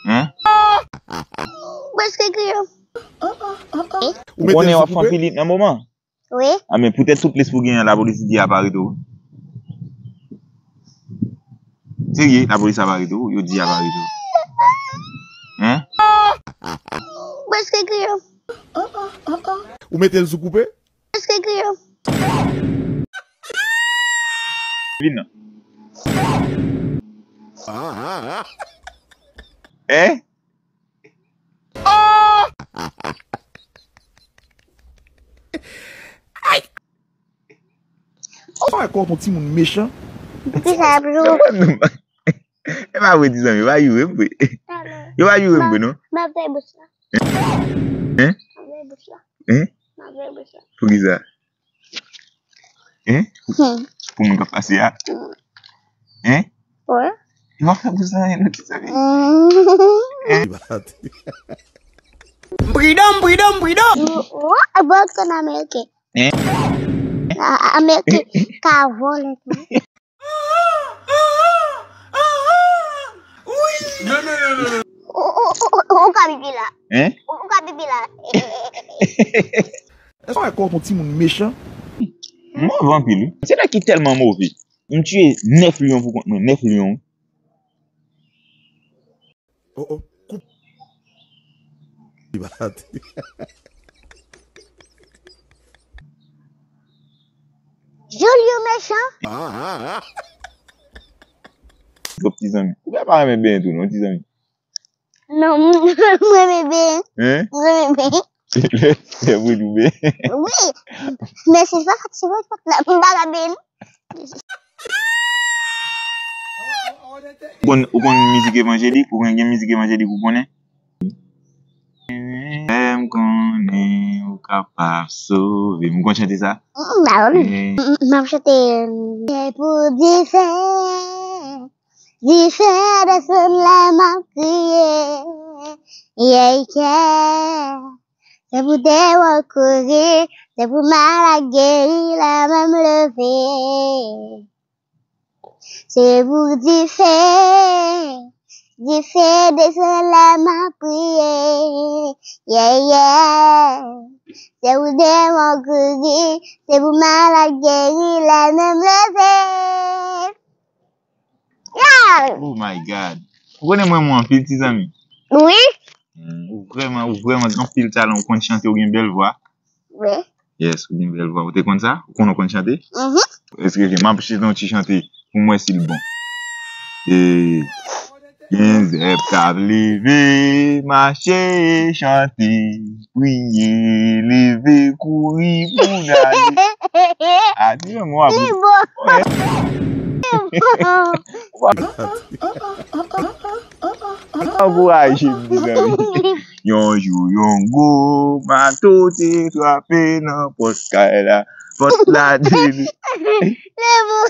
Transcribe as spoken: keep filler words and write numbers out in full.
Hein? Prèske kriye. Ou konnen w ap fè anpil hit nan moman? Wi. A men poutèt souflans pou genyen an, lapolis di a pa rete w. Serye, lapolis a pa rete w, yo di a pa rete w. Hein? Prèske kriye. Ou mete l sou koupe? Prèske kriye. Vin nan. Hein? Ou wè kòman yon timoun mechan? Ti sa ap jwe. E pa vre, ti zanmi, yo pa joure m vre. Yo pa joure m vre, non. M ap fè bouch la. Hein? M ap fè bouch la. Hein? M ap fè bouch la. Poukisa? Hein? Hmm. Pou moun k ap pase a? Hmm. Hein? Wi. Yo pa fè bouch la, hein, non, ti zanmi. Hmm. Hein? Pridan, pridan, pridan. Ou, ou, ou konn Ameriken. Hein? A, a, Ameriken ka vòlè tou. Ou, ou, ou, ou, ou ka bibi la. Hein? Ou, ou ka bibi la. Èske w wè kòman yon timoun mechan? Move anpil, wi. Se nèg ki tèlman move. M tiye nèf lyon pou kont mwen, nèf lyon. Oh, oh, koup. Julio mechan. Twòp, ti zanmi. Ou pa renmen benyen tou, non, ti zanmi? Non, m, m renmen benyen. Hein? M renmen benyen. Lè, lè pou nou benyen. Wi. Men se pa, se pa fòt la. M pa ka benyen. Ou konn, ou konn mizik evanjelik? Ou konn gen mizik evanjelik ou konnen? Fè m konnen ou kapab sove m. Ou konn chante sa? Mm, ba wi. Eh. M, m ap chante. Se pou dife, dife desann la m ap kriye. Yeah, yeah. Se pou demon kouri, se pou malad geri, la m ap leve. Se pou dife, dife desann la m ap priye. Yeah, yeah. Se pou demon kouri, se pou malad geri, la m ap leve. Yeah! Oh my God. Ou konnen mwen, mwen anpil, ti zanmi. Wi. Hmm, ou vrèman, ou vrèman gen anpil talan, ou konn chante, ou gen bèl vwa. Wi. Yes, ou gen bèl vwa. Ou te konn sa? Ou konn, ou konn chante? Mhm. Èske m ap chante yon ti chante pou m wè si l bon? E gen zèb k ap leve, mache, chante, priye, leve, kouri pou n ale. A, di yon mo a. Li bon. Ankouraje m, mezanmi. Yon jou, yon gwo mato te frape nan pòt kay la. Pòt la te. Li bon.